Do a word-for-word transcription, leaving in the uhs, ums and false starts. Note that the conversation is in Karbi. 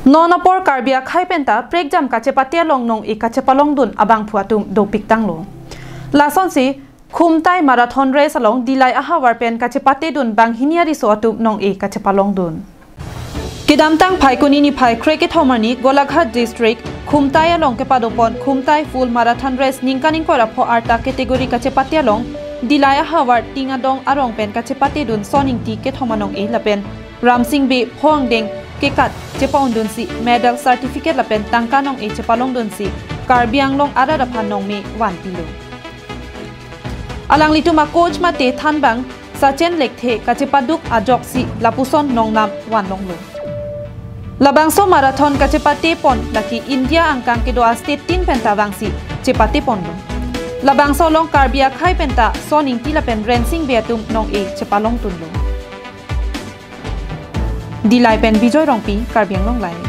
Non apor Karbi akhei penta prekjam kachepate along nong-e kachepalongdun abangphu atum dopik tanglo. Lasonsi Khumtai Marathon Race along Dillai ahavar pen kachepatedun banghini ariso atum nong-e kachepalongdun. Kedamtang Phaikuni niphai krekethom arni Golaghat District Khumtai along kepadopon Khumtai Full Marathon Race ningkan ingkoi ra pho arta category kachepate along Dillai ahavar Tingadong arong pen kachepatedun Son Ingti kethom anong-e lapen Ramsing Bey pho angdeng kekat chepa-undunsi medal, certificate lapen tangka nong-e chepalongdunsi Karbi Anglong arat aphan nongme vanpilo. Alanglitum a-coach mate thanbang Sachin Lekthe kachepaduk ajoksi lapuson nongnam vanlonglo. Labangso marathon kachepatepon lake India angkang kedo a-state tin penta vangsi chepateponlo. Labangso along Karbi akhei penta Son Ingti lapen Rensing Bey atum nong-e chepalongdunlo. Dillai pen Bijoy Rongpi, Karbi Anglong Live.